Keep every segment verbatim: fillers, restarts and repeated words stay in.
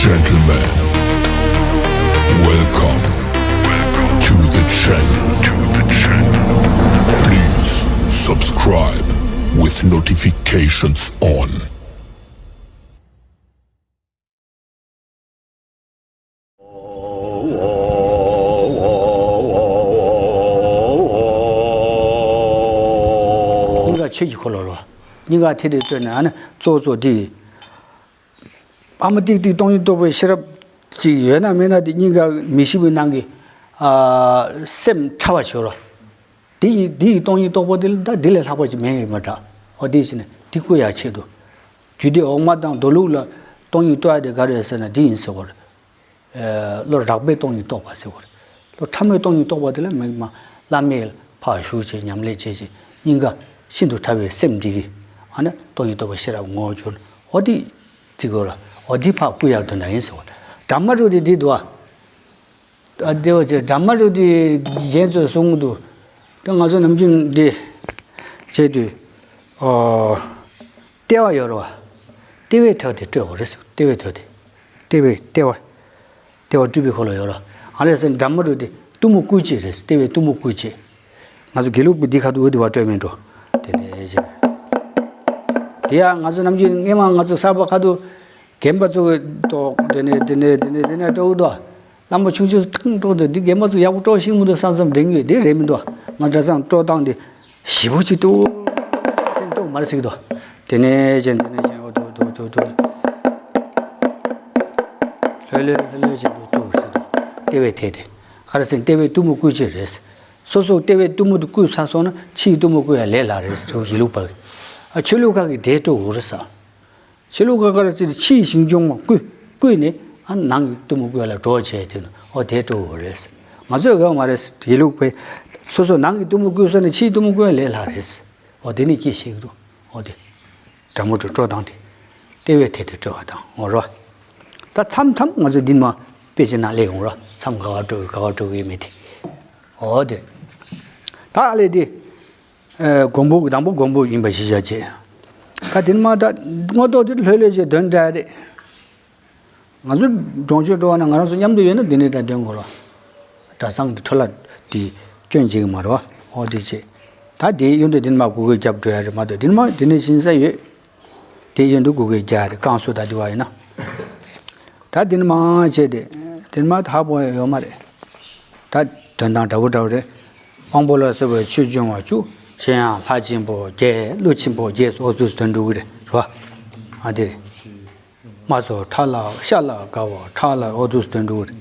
Gentlemen, welcome to the channel. Please subscribe with notifications on. སྙིང་ག་ཆོས་ཀྱི་འཁོར་ལོ་རོ། སྙིང་ག་ཐིག་ཐིག་བཏོན་ནས་ཨ་ནི་གཙོ་གཙོ་འདི། ཨ་མ་ཏིག་ཏིག་སྟོང་ཉིད་རྟོགས་པའི་ཤེས་རབ་ཅིག་ཡོད་ན་མེད་ན་དེ་སྙིང་ག་མི་ཤིགས་པའི་ནང་གི་ཨ་སེམས་ཕྲ་བ་ཤོར་རོ། དེ་ཡི་དེ་ཡི་སྟོང་ཉིད་རྟོགས་པ་དེ་ལ་ད་དེ་ལས་ལྷག་པ་ཅིག་མེད་ཡོད་མ་འདྲ། འོ་དེ་བྱས་ནས་དེ་བཀོད་ཡག་ཆེད་དུ། རྒྱུད་སྡེ་འོག་མ་དང་མདོ་ལུགས་ལ་སྟོང་ཉིད་རྟོགས་ཡ་དེ་ག་རེ་ཟེར་ན་དེ་ཡིན་ཟེར་བ་རེད། ཨ་བློ་རགས་པས་སྟོང་ཉིད་རྟོགས་པ་ཟེར་བ་རེད། བློ་ཕྲ་མོས་སྟོང་ཉིད་རྟོགས་པ་དེ་ལ་མིག་མ་བླ་མེད་ཕར་ཞུགས་བྱས་ཉམས་ལེན་བྱས་བྱས་སྙིང་ག་ཤིན་ཏུ་ཕྲ་བའི་སེམས་འདི་གིས་ཨ་ནི་སྟོང་ཉིད་རྟོགས་པའི་ཤེས་རབ་ངོ་བོར་གྱུར། འོ་དེ་ཅིག་དགོས་ལ། འོ་དེ་ཕར་བཀོད་ཡག་དོན་དག་ཡིན་ཟེར་བ་རེད། འདྲ་མ་རུ་དེ་འདི་འདུག་ཨ། ཨ་དེ་བ་ཚེ་འདྲ་མ་རུ་དེ་གཞན་ཚོས་གསུང་གི་འདུག་ད་ང་ཚོ་ནམ་རྒྱུན་འདི་བྱེད་དུས་ཨོ། ལྟེ་བ་ཡོད་རེད་བ། ལྟེ་བའི་ཐོད་དེ་སྤྲོད་དགོས་རེད་ཟེར། ལྟེ་བའི་ཐོད་དེ། ལྟེ་བའི་ལྟེ་བ། ལྟེ་བ་སྤྲུལ་པའི་འཁོར་ལོ་ཡོད་རེད། ཨ་ལས་ཟེར་འདྲ་མ་རུ་དེ་གཏུམ་མོ་སྐུལ་བྱེད་རེད་ཟེར། ལྟེ་བའི་གཏུམ་མོ་སྐུལ་བྱེད། ང་ཚོ་དགེ་ལུགས་པའི་འདི་ཁ་ཐུག་འོ་དེ་བ་སྤྲོད་མིན་འགྲོ། དེ་ནས་བྱས། དེ་ཡང་ང་ཚོ་ནམ་རྒྱུན་སྔས་མ་ང་ཚོ་གསར་པ་ཁ་ཐུག་རྒན་པ་ཚོ་གི་ཏོག་དེ་ནས་དེ་ནས་དེ་ནས་དེ་ནས་སྤྲོ་གི་འདུག་བླ་མ་ཆུང་ཆུང་ཐང་སྤྲོ་དེ་འདི་རྒན་པ་ཚོ་ཡག་པོ་སྤྲོ་ཤེས་མི་འདུག་བསམ་བསམ་དྲན་གི་ཡོད། དེ་རེད་མི་འདུག་ང་འདྲ་ཚང་སྤྲོ་སྟངས་དེ་ཞེ་པོ་ཅིག་སྤྲོ། སྤྲོ་མ་རེད་ཟེར་གི་འདུག་དེ་ནས་བྱས་དེ་ནས་བྱས་འོ་དོ་དོ་དོ་དོ། ལྷོད་ལྷོད་ལྷོད་ལྷོད་བྱས་འདུག་སྤྲོ་ཟེར་གི་འདུག་ལྟེ་བའི་ཐད་དེ། ག་རེ་ཟེར་ན་ལྟེ་བའི་གཏུམ་མོ་སྐུལ་བྱེད་རེད། སོ་སོ་ལྟེ་བའི་གཏུམ་མོ་དེ་བསྐུལ་ཚར་སོང་ན་ཕྱིའི་གཏུམ་མོ་བསྐུལ་ཡ་ལས་སླ་རེད་ཟེར་ཡིན་ལུགས་པ་གི། ཨ་ཆོས་ལུགས་ཁག་གི་དེ་སྤྲོ་འོ་རེད་ས། ཕྱི་ལོགས་ཀ་ཀ་ར་ཙི་ཕྱིའི་ཞིང་སྦྱོང་བ་བསྐུལ་བསྐུལ་ནས་ཨ་ནང་གི་གཏུམ་མོ་བསྐུལ་ལ་གྲོགས་བྱས་དེ་ནི་ཨོ་དེ་སྤྲོ་བོ་རེད། ང་ཚོས་ག་མ་རེད་དགེ་ལུགས་པས་སོ་སོ་ནང་གི་གཏུམ་མོ་བསྐུལ་ས་ནས་ཕྱིའི་གཏུམ་མོ་བསྐུལ་ལས་སླ་རེད། ཨོ་དེ་ནི་སྐྱེ་ཤེས་ཀྱི་འདུག་ཨོ་དེ་དྲང་མོ་སྤྲོ་སྤྲོ་དང་དེ་ལྟེ་བའི་ཐད་དེ་སྤྲོ་བ་དང་ཨོ་རོ། ད་མཚམས་མཚམས་ང་ཚོ་འདི་མ་དཔེ་ཆ་ནང་སླེབས་ཡོང་རོ། མཚམས་ག་བ་སྤྲོ་གི་ག་བ་སྤྲོ་གི་ཡོད་མེད་དེ་ཨོ་དེ་ད་ཨ་ལས་དེ། ཨེ་མགོན་པོ་དང་པོ་མགོན་པོ་ཡིན་པ་གཞི་བཞག་བྱས། ད་དེ་ནི་མ་ད་དངོས་ཐོག་དེ་ལྷོད་ལྷོད་བྱས་དོན་འདྲ་རེད། ང་ཚོ་གྲོང་ཆོག་འགྲོ་བ་ན་ང་རང་ཚོ་མཉམ་དུ་ཡོད་ན་དེ་ནས་ད་དོན་གོ་རོ། གྲྭ་ཚང་གི་འཕྲོ་བརླག་དེ་སྐྱོན་བྱེད་ཀྱི་མ་རེད་བ། ཨོ་དེ་བྱས། ད་དེ་ཡོན་དུ་དེ་ནི་མ་གུ་གུའི་རྒྱབ་འགྲོ་ཡ་རེད་མ་གཏོགས་དེ་ནི་མ་དེ་ནས་ཕྱིན་ས་ཡོད། དེ་ཡོན་དུ་གུ་གུའི་རྒྱ་རེད་བསྐང་གསོ་ད་དེ་བ་ཡིན་ན། ད་དེ་ནི་མ་བྱས་ཏེ་དེ་ནི་མ་ད་ཧ་པོ་ཡོད་མ་རེད། ད་དོན་དང་འདྲ་བོ་འདྲ་བོ་རེད། དབང་པོ་ལ་སོགས་པའི་ཆོས་འབྱུང་བ་བཅུ། གཞན་ཡང་ལྷ་ཆེན་པོ་བརྒྱད་ཀླུ་ཆེན་པོ་བརྒྱད་སོགས་ཚུལ་དོན་འགྲུབ་ཀྱི་རེད་རོ། ཨ་དེ་རེད། མ་སོགས་ཁྲ་ལ་ཤ་ལ་དགའ་བ་ཁྲག་ལ་འོ་ཚུལ་དོན་འགྲུབ་ཀྱི་རེད།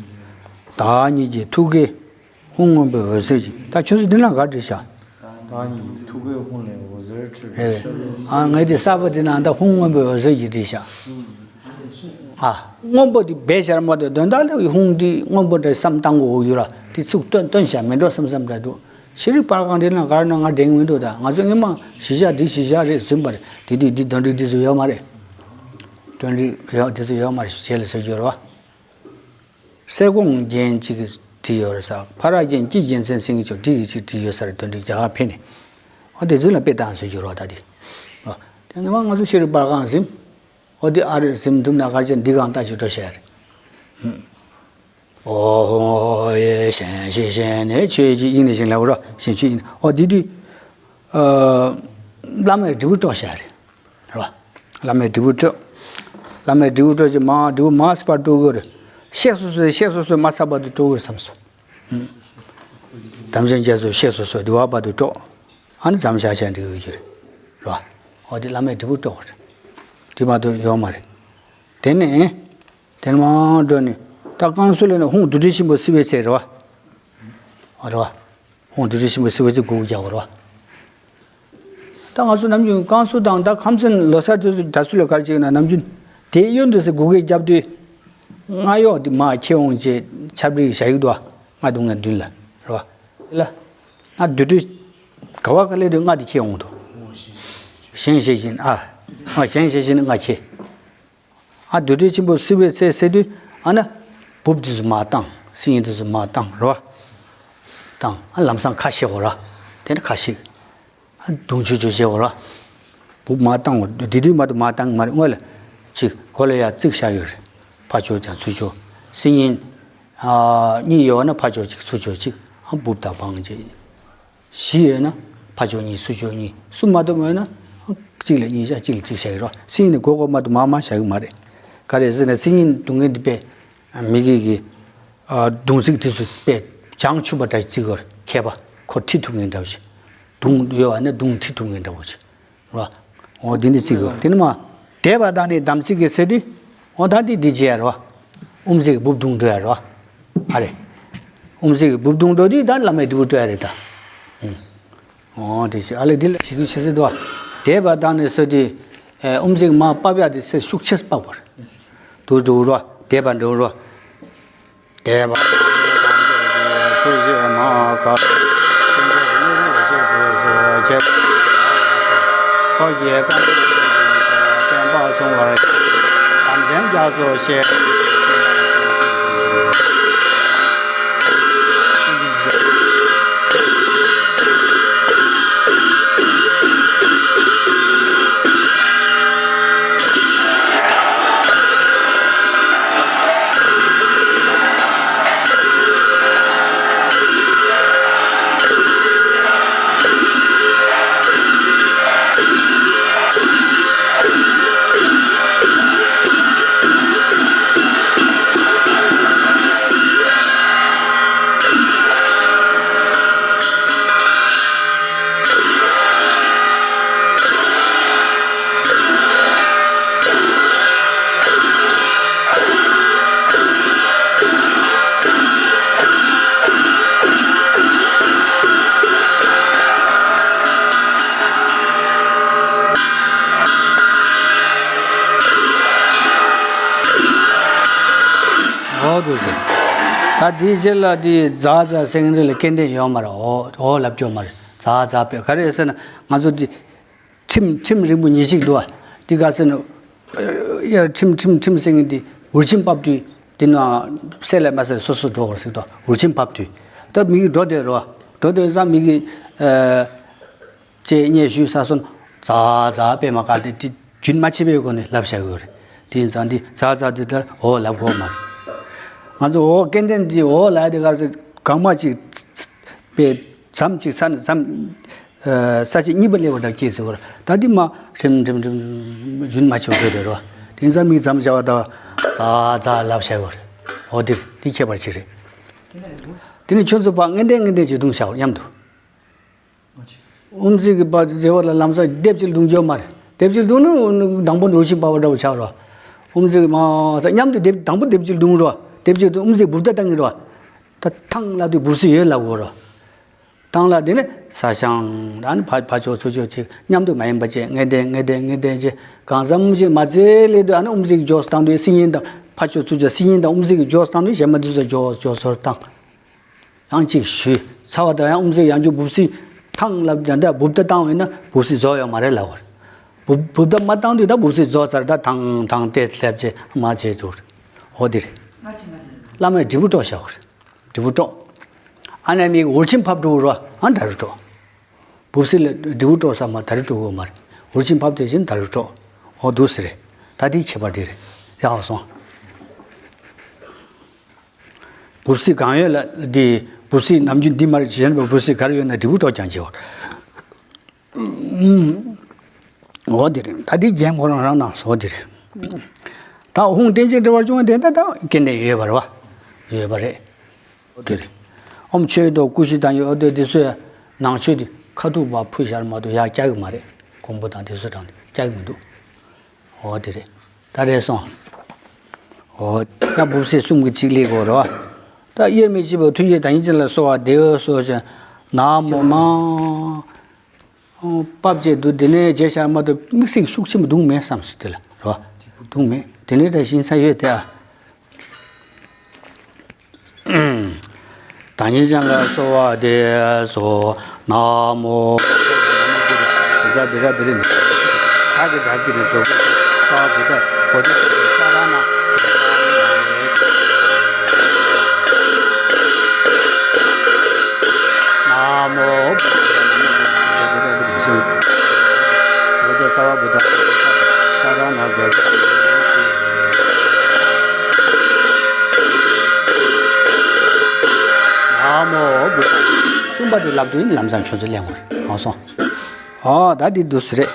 བདག་ཉིད་ཀྱི་ཐུགས་ཀའི་ཧཱུྃ་སྔོན་པོའི་འོད་ཟེར་གྱིས། ད་ཁྱོད་ཚོ་འདི་ན་ག་བྲིས་ཤག་བདག་ཉིད་ཀྱི་ཐུགས་ཀའི་ཧཱུྃ་ལས་འོད་ཟེར་འཕྲོས་པའི་ཤ་ལུ། ཨ་ངས་དེ་གསར་པ་འདི་ན་ད་ཧཱུྃ་སྔོན་པོའི་འོད་ཟེར་གྱིས་བྲིས་ཤག་ཨ། སྔོན་པོ་འདི་སྦས་བཞག་མ་གཏོགས་དོན་དག་ལ་ཧཱུྃ་འདི་སྔོན་པོ་འདྲ་བསམ་བཏང་དགོས་ཡོད་ར། དེ་ཚུགས་སྟོན་སྟོན་བྱ་མེད་འགྲོ་བསམ་བསམ་འདྲ་འདུག་ཤེས་རིག་པར་ཁང་དེ་ན་གར་ན་ང་འགྲེང་མི་འདུག་ད་ང་ཚོ་སྔོན་མ་གཞི་བཞག་འདི་གཞི་བཞག་རེད་ཟིན་པ་རེད། དེ་དུས་འདི་འདོན་འགྲིག་འདི་ཚོ་ཡོད་མ་རེད། འདོན་འགྲིག་ཡོད་འདི་ཚོ་ཡོད་མ་རེད་ཞེས་ལ་ཟེར་རྒྱུ་རེད་བ། གསེར་ཀོང་རྒྱན་གཅིག་གིས་བྲིས་ཡོད་རེད་ས། ཕ་ར་རྒྱན་གཅིག་རྒྱལ་མཚན་སེང་གེ་མཆོག་བྲིས་ཡོད་ཅིག་བྲིས་ཡོད་ས་རེད། འདོན་འགྲིག་རྒྱ་གར་ཕེབས་ནས་ཨ་དེ་ཚོ་ལ་དཔེ་བཏང་ཟེར་རྒྱུ་རེད་བ། ད་དེ་རེད་བ། དེ་སྔོན་མ་ང་ཚོ་ཤེས་རིག་པར་ཁང་ཟིན། ཨོ་དེ་ཨ་རི་ཟིན་ཐུབ་ན་གར་ཅན་འདི་གང་ལྟ་ཞིག་འགྲོ་བཤད་རེད། ཨོ་ཧོ་ཡེ་ཞེན་ཞེ་ཞེན་ནས་ཆོས་ཀྱི་དབྱིངས་ནས་ཞེན་ལ་འོ་ར་ཞེན་ཆོས་དབྱིངས་ནས་ཨོ་དེ་དུས་བླ་མའི་འབྲས་བུ་སྤྲོ་བཤད་རེད། རེད་བ། བླ་མའི་འབྲས་བུ་སྤྲོ། བླ་མའི་འབྲས་བུ་སྤྲོ་ཅིག་མ་འབྲས་བུ་མ་སྤར་སྤྲོ་དགོས་རེད། གཤེགས་སོ་སོས་གཤེགས་སོ་སོས་མ་ཚར་བར་དུ་སྤྲོ་དགོས་བསམ་སོང་། དམ་ཅན་རྒྱ་མཚོ་གཤེགས་སོ་སོས་འདི་བ་བར་དུ་སྤྲོ། ཨ་ནི་ཙམ་ཤ་ཤ་འགྲིག་ཡོད་ཀྱི་རེད། རེད་བ། འོ་དེ་བླ་མའི་འབྲས་བུ་སྤྲོ་བ་རེད། དེ་མ་གཏོགས་ཡོད་མ་རེད། དེ་ནས་དེ་ནས་མར་འགྲོ་ནས་ད་བསྐང་གསོ་ལས་ནས་ཧཱུྃ་བདུད་སྡེ་ཆེན་པོ་བསིལ་བའི་ཚལ་རེད་བ། རེད་བ། ཧཱུྃ་བདུད་སྡེ་ཆེན་པོ་བསིལ་བའི་ཚལ་གུ་གུ་རྒྱག་པ་རེད་བ། ད་ང་ཚོ་ནམ་རྒྱུན་བསྐང་གསོ་དང་ད་ཁམས་ཚན་ལོ་གསར་དུས་སུ་ད་སུ་ལ་གར་བྱེད་ན་ནམ་རྒྱུན་དེ་གཡོན་དུ་སེ་གུ་གུ་རྒྱབ་དུས་སྔ་གཡོག་དེ་མར་ཁྱེར་འོང་བྱས་ཆབ་རིལ་བཞག་ཡོད་དོ། སྔ་དུང་ང་མདུན་ལ་རེད་བ། ལ། ང་བདུད་འདུལ། ག་བ་ག་ལེ་དུ་ང་དེ་ཁྱེར་འོང་དོ། ཞེན་ཞེ་བཞིན་ཨ། ང་ཞེན་ཞེ་བཞིན་ང་ཁྱེར། ཨ་བདུད་སྡེ་ཆེན་པོ་བསིལ་བའི་ཚལ་ཟེར་དུས་ཨ་ན། སྦུབ་དེ་ཚོ་མར་བཏང་། སིལ་སྙན་དེ་ཚོ་མར་བཏང་རོ། བཏང་ཨ་ལམ་སང་ཁ་ཕྱེ་འོ་ར། དེ་ནི་ཁ་ཕྱེ། ཨ་དུང་ཆུ་ཆུ་བྱེད་འོ་ར། སྦུབ་མར་བཏང་འོ་དེ་དུས་མ་གཏོགས་མར་བཏང་མ་རེད། སྔོན་ལ་ཅིག་གོ་ལ་ཡ་བརྩིགས་བཞག་ཡོད་རེད། ཕར་ཕྱོགས་ཀྱང་ཚུར་ཕྱོགས། སིལ་སྙན་གཉིས་ཡོད་ན་ཕར་ཕྱོགས་གཅིག་ཚུར་ཕྱོགས་གཅིག་ཨ་འབུབ་དང་བང་བྱས། བཞི་ཡོད་ན་ཕར་ཕྱོགས་གཉིས་ཚུར་ཕྱོགས་གཉིས། གསུམ་མ་གཏོགས་ཡོད་ན་གཅིག་ལ་གཉིས་བཞག་གཅིག་ལ་གཅིག་བཞག་གི་རོ། སིལ་སྙན་ནི་གོ་གོ་མ་གཏོགས་མང་མང་བཞག་གི་མ་རེད། ག་རེ་ཟེར་ན་སིལ་སྙན་བརྡུང་མཁན་འདི་དཔེ་མི་གི་གི་ཨ་བརྡུང་ཚིག་དེ་ཚོ་དཔེ་བྱང་ཆུབ་པ་འདྲ་བརྩི་གི་རེད། མཁས་པ་ཁོ་ཁྲིད་ཐུབ་མཁན་འདྲ་བོ་ཞིག་བརྡུང་ཡོད་པ་ན་བརྡུང་ཁྲིད་ཐུབ་མཁན་འདྲ་བོ་ཞིག་རོ། འོ་འདི་འདི་བརྩི་གི་རེད། དེ་ནི་མ་དད་པ་དང་ནི་དམ་ཚིག་གི་ཟེར་དུས་འོ་ད་འདི་འདི་བྱེད་ཡ་རོ། དབུ་མཛད་ཀྱི་འབུབ་བརྡུང་འགྲོ་ཡ་རོ། ཨ་རེ། དབུ་མཛད་ཀྱི་འབུབ་བརྡུང་འགྲོ་དུས་ད་བླ་མའི་དྲིལ་བུ་སྤྲོད་ཡ་རེད་ད། ཨུམ། འོ་དེ་ཞིག་ཨ་ལེ་འདི་ལ་ཞིག་ཞིག་ཟེར་དུ་བ། དད་པ་དང་ནི་ཟེར་དུས། ཨེ་དབུ་མཛད་ཀྱི་མར་ཕབ་ཡ་དེ་ཟེར་ཤུགས་ཆེ་ཕབ་པར། དུ་འགྲོ་རོ། དད་པ་འགྲོ་རོ། དད་པ། སུ་ཞིག་མ་ག་ཁོ་ཡི་བཀའ་བསྟན་པ་སྲུང་བར་དམ་ཅན་རྒྱ་མཚོ་ཞེས། འོ་དུ་ཟེར། ད་དེའི་རྗེས་ལ་དེ་ཛ་ཛ་སེང་རི་ལ་སྐལ་ལྡན་ཡོད་མ་རེད། འོ་འོ་ལབ་ཀྱོག་མ་རེད། ཛ་ཛ་པས་ག་རེ་ཟེར་ན་ང་ཚོ་དེ་ཁྲིམས་ཁྲིམས་རིང་པོ་ཉི་ཤིག་འདུག་བ། དེ་ག་ཟེར་ན་ཡར་ཁྲིམས་ཁྲིམས་ཁྲིམས་སེང་གི་དེ་འུར་ཆིམ་ཕབ་དུས་དེ་ན་སེ་ལ་མ་སེ་སོ་སོ་འགྲོ་བར་ཟེར་དོ། འུར་ཆིམ་ཕབ་དུས་ད་མི་གི་འགྲོ་དེ་རོ། འགྲོ་དེ་ས་མི་གི་ཨ། ཅེས་སྙན་ཞུས་ས་སོན། ཛ་ཛ་པད་མ་དཀར་དེ་དེ་རྒྱུན་མ་ཆད་པའི་སྒོ་ནས་ལབ་བཞག་ཡོད་རེད། དེ་ཡིན་ཙང་འདི་ཛ་ཛ་འདི་ལྟར་འོ་ལབ་དགོས་མ་རེད། ང་ཚོ་འོ་སྐལ་ལྡན་འདི་འོ་ལབ་དེ་གར་ཚེ་གང་མ་ཅིག་པའི་མཚམས་གཅིག་ས་ནས་མཚམས་ས་བཅད་གཉིས་པ་སླེབས་པ་འདྲ་སྐྱེས་ཟེར་བར་ད་འདི་མ་རིམ་རིམ་རིམ་རྒྱུན་མ་ཆད་པ་དགོས་དེ་རོ། དེ་ཡིན་ཙང་མིག་མཚམས་བཞག་པ་ད་ཛ་ཛ་ལབ་བཞག་ཡོད་རེད། འོ་འདིར་འདི་ཁྱད་པར་ཅིག་རེད། དེ་ནི་ཁྱོད་ཚོ་ཕ་ངན་ལྡན་ངན་ལྡན་ཅིག་བརྡུང་བཞག་མཉམ་དུ། དབུ་མཛད་ཀྱི་པར་རེ་བ་ལ་ལམ་སང་ལྡེབ་གཅིག་བརྡུང་རྒྱུ་མ་རེད། ལྡེབ་གཅིག་བརྡུང་ནས་དང་པོ་འུར་ཆིམ་ཕབ་པ་འདྲ་བོ་ཆགས་རོ། དབུ་མཛད་ཀྱི་མ་ས་མཉམ་དུ་ལྡེབ་དང་པོ་ལྡེབ་གཅིག་བརྡུང་རོ། ལྡེབ་གཅིག་བརྡུང་དབུ་མཛད་འབུབ་ཐ་བཏང་གི་རོ། ད་ཐང་ལ་དུས་འབུབ་སྲིད་ཡོད་ལབ་དགོས་རོ། ཐང་ལ་དེ་ནས་ས་ཞང་ད་ནི་ཕ་ཕ་ཕྱོགས་ཚུར་ཕྱོགས་ཅིག་མཉམ་དུ་མ་ཡིན་པ་བྱས་ངན་ལྡན་ངན་ལྡན་ངན་ལྡན་བྱས་གང་འཚམ་ཅིག་མ་ཚད་ལས་དུས་ཨ་ནི་དབུ་མཛད་ཀྱི་མགྱོགས་སུ་བཏང་དུས་སིལ་སྙན་དང་ཕ་ཕྱོགས་ཚུར་ཕྱོགས་སིལ་སྙན་དང་དབུ་མཛད་ཀྱི་མགྱོགས་སུ་བཏང་དུས་གཞན་མ་དུས་ཚོད་མགྱོགས་མགྱོགས་སོར་བཏང་། ཡང་གཅིག་ཞུས་ཚར་བ་དང་ཡང་དབུ་མཛད་ཡང་བསྐྱར་འབུབ་སྲིད་ཐང་ལབ་ཀྱང་ད་འབུབ་ཐ་བཏང་བས་ན་འབུབ་སྲིད་རྫོགས་ཡོད་མ་རེད་ལབ་པར། འབུབ་འབུབ་ཐ་མ་བཏང་དུས་ད་འབུབ་སྲིད་རྫོགས་ཚར། ད་ཐང་ཐང་ཏེ་སླེབས་ཅེས་མ་བྱས་ཚུར། འོ་འདིར། བླ་མས་དྲིལ་བུ་དཀྲོག་བཞག་པར། དྲིལ་བུ་དཀྲོག་ཨ་ནེ་མིག་འུར་ཆིམ་ཕབ་འགྲོ་རོ། ཨ་ད་རུ་དཀྲོག་འབུབ་སྲིད་ལ་དྲིལ་བུ་དཀྲོག་ས་མ་ད་རུ་དཀྲོག་གོ་མ་རེད། འུར་ཆིམ་ཕབ་དེ་བཞིན་ད་རུ་དཀྲོག་འོ་འདུག་ཟེར་རེད། ད་དེའི་ཁྱད་པར་དེ་རེད། ཡག་སོང་། འབུབ་སྲིད་གང་ཡོད་ལ་འདི་འབུབ་སྲིད་ནམ་རྒྱུན་འདི་མར་གཞན་པ་འབུབ་སྲིད་ག་རེ་ཡོད་ན་དྲིལ་བུ་དཀྲོག་ཀྱང་བྱེད་འོ། འོ་འདི་རེད། ད་འདི་རྒྱན་ཁོ་རང་རང་ནང་སོ་འདི་རེད། ད་ཧཱུྃ་རྟེན་ཅིང་འབྲེལ་བར་འབྱུང་བ་དེ་ད་ད་སྐལ་ལྡན་ཡོད་པ་རེད་བ། ཡོད་པ་རེད། འོ་འདི་རེད། ཨོཾ་མཆོད་དོ་སྐུ་བཞི་དང་ཡོད་དེ་འདི་ཚོས་ནང་མཆོད་དེ་ཁ་ཐུག་པ་ཕུལ་བཞག་མ་གཏོགས་ཡར་བཀྱག་གི་མ་རེད། ཀོང་པོ་དང་དེ་ཚོ་དྲངས་ཏེ་བཀྱག་གི་མི་འདུག་འོ་དེ་རེད། ད་རེད་སོང་། འོ། ཡང་འབུབ་སྲིད་གསུམ་གྱི་གཅིག་སླེབས་དགོས་རེད་བ། ད་དབྱེར་མི་ཕྱེད་པ་ཐུགས་རྗེ་ད་ཉིད་ཅན་ལ་གསོལ་བ་འདེབས་སོ་ཞེས་ན་མོ་མ། ཨོ། པབ་ཅེས་འདུག་དེ་ནས་རྗེས་བཞག་མ་གཏོགས་དམིགས་བསལ་ཤུགས་ཆེན་པོ་འདུག་མེད་བསམ་སྲིད་དེ་ལ་རེད་བ། འདུག་མེད་དེ་ནས་ད་ཞིང་ས་ཡོད་དེ་ཨ། ད་ཉིད་ཅན་ལ་གསོལ་བ་འདེབས་སོ། ན་མོ། བི་ཛ་བི་ར་བི་རི་ནི། ད་གི་ད་གི་ནི་རྫོགས་སྐུ་ས་བི་ད་བོ་དྷི་ས་ར་ན། ན་མོ། བི་ཛ་བི་ར་བི་རི་ནི། སུ་ག་ཏོ་ས་བ་བུ་ད་ས་ར་ན་ག་ས། པ་དེ་ལབ་དུས་ལམ་སང་ཁྱོད་ཚོ་གླེང་དགོས་རེད། ཨོ་སོང་། ཨོ་ད་འདི་འདུག་སེ་རེད།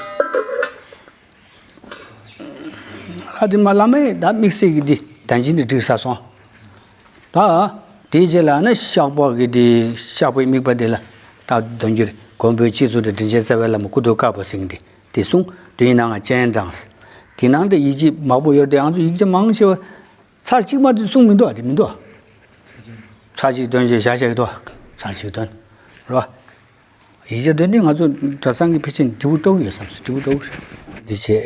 ཨ་དེ་མ་ལ་མེ་ད་དམིགས་བསལ་གྱི་འདི་དན་ཅིན་འདི་འགྲིག་ས་སོང་། ད་དེའི་རྗེས་ལ་ནི་བཤགས་པ་གི་འདི་བཤགས་པའི་དམིགས་པ་འདི་ལ་ད་འདོན་རྒྱུ་རེད། མགོན་པོའི་སྤྱི་གཙུག་ཏུ་དྲིན་ཅན་རྩ་བའི་བླ་མ་སྐུ་གདུང་དཀར་པོ་ཟེར་མཁན་འདི་དེ་གསུངས། དུས་ནང་སྤྱན་དྲངས། དེ་ནང་དུ་ཡིག་ཆ་མང་པོ་ཡོད་དེ་ང་ཚོ་ཡིག་ཆ་མང་ཆེ་བ་ཚར་གཅིག་མ་གཏོགས་གསུངས་མི་འདུག་ཨ། དེ་མི་འདུག་ཨ། ཚར་གཅིག་འདོན་བྱས་བཞག་བཞག་གི་འདུག་ཨ། ཚར་གཅིག་འདོན་རོ། ཡིག་ཆ་འདོན་དུས་ང་ཚོ་གྲྭ་ཚང་གི་ཕལ་ཆེར་འབྲས་བུ་སྤྲོ་གི་ཡོད་བསམ་སོང་། འབྲས་བུ་སྤྲོ་གི་རེད། འདི་བྱས།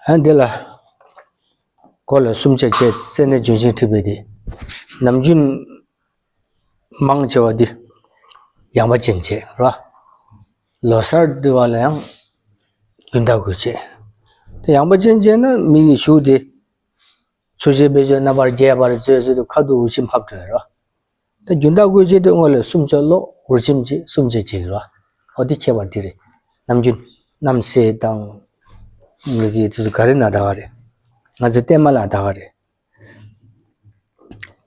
ཨ་འདི་ལ་སྒོ་ལ་སུམ་ཆ་བྱས། རྩེ་ནས་ལྗོན་ཤིང་འཁྲིགས་པའི་འདི། ནམ་རྒྱུན་མང་ཆེ་བ་འདི་ཡངས་པ་ཅན་བྱས་རོ། ལོ་གསར་འདི་བ་ལ་ཡང་རྒྱུན་དག་དགོས་བྱས། དེ་ཡངས་པ་ཅན་བྱས་ན་མི་ཡི་གཞུག་དེ་ཚུར་བྱས་བེད་སྤྱོད་རྣམ་པར་རྒྱས་པར་མཛོད་ཟེར་དུས་ཁ་ཐུག་འུར་ཆིམ་ཕབ་འགྲོ་ཡ་རོ། ད་རྒྱུན་དག་དགོས་ཆེད་དུ་སྔོན་ལ་སུམ་ཆ་ཀློག། འུར་ཆིམ་བྱེད། སུམ་ཆ་བྱེད་ཀྱི་རོ། འོ་དེ་ཁྱད་པར་འདི་རེད། ནམ་རྒྱུན་རྣམ་སྲས་དང་མི་གི་དེ་ཚོ་ག་རེ་ན་ད་ག་རེད། ང་ཚོ་བསྟན་མ་ལ་ད་ག་རེད།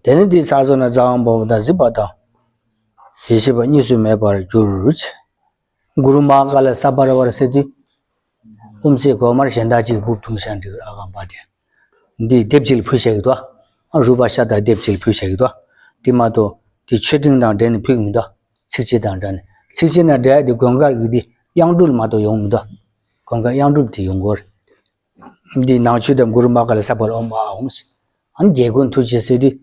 དེ་ནི་འདི་ཚར་སོང་ན་རྩ་དབང་པོ་དང་གཟིགས་པ་དང་ཡེ་ཤེས་པ་གཉིས་སུ་མེད་པར་གྱུར་ཅིག། གུ་རུ་མ་ཧཱ་ཀཱ་ལ་ས་བར་བར་ཟེར་དུས། ཨུམ་ཚེ་གོ་མར་གཞན་དག་ཅིག་སྦུབ་བརྡུངས་ཤག་འགྲིག་ཨ་གང་པ་དེ། འདི་ལྡེབས་གཅིག་ལ་ཕུལ་བཞག་གི་འདུག་ཨ། རུས་པ་ཤ་དང་ལྡེབས་གཅིག་ལ་ཕུལ་བཞག་གི་འདུག་ཨ། འདི་མ་གཏོགས་འདི་མཆོད་སྤྲིན་དང་འབྲེལ་ནས་ཕུལ་གི་མི་འདུག་ཨ། ཚིགས་བཅད་དང་འདྲ་ནས། ཚིགས་བཅད་དང་འབྲེལ་ཡ་འདི་དགོན་ཁར་གི་འདི་གཡང་འབྲུ་ལ་མ་གཏོགས་ཡོང་མི་འདུག་ཨ། དགོན་ཁར་གཡང་འབྲུ་དེ་ཡོང་གི་རེད། འདི་ནང་མཆོད་དང་གུ་རུ་མ་ཧཱ་ཀཱ་ལ་ས་བར་ཨོཾ་ཨཱཿཧཱུྃ་ཟེར། ཨ་ནི་རྒྱལ་མགོན་ཐུགས་རྗེ་ཟེར་དུས།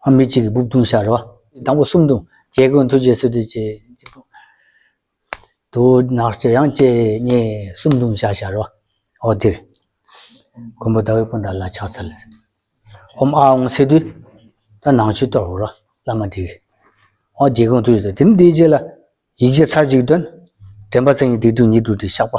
ཨ་མི་གཅིག་གིས་སྦུབ་བརྡུངས་ཤག་རེད་བ། དང་པོ་གསུམ་བརྡུངས། རྒྱལ་མགོན་ཐུགས་རྗེ་ཟེར་དུས་ཅེ། དུ་ནག་ཅེ་ཡང་ཅེ་གཉིས་གསུམ་བརྡུངས་བཞག་བཞག་རོ། ཨོ་དེ་རེད། མགོན་པོ་ཟླ་བའི་སྤུན་ཟླ་ལ་ཕྱག་འཚལ། ཨོཾ་ཨཱཿཧཱུྃ་ཟེར་དུས། ད་ནང་མཆོད་གཏོར་རོ། བླ་མ་དེ་གིས། ཨོ་རྒྱལ་མགོན་ཐུགས་རྗེ་ཟེར། དེ་ནི་དེའི་རྗེས་ལ་ཡིག་བརྒྱ་ཚར་གཅིག་འདོན། དྲན་པ་མཚན་ཉིད་སྡིག་སྒྲིབ་ཉེར་དྲུག་སྒྲིབ་བཤགས་པ།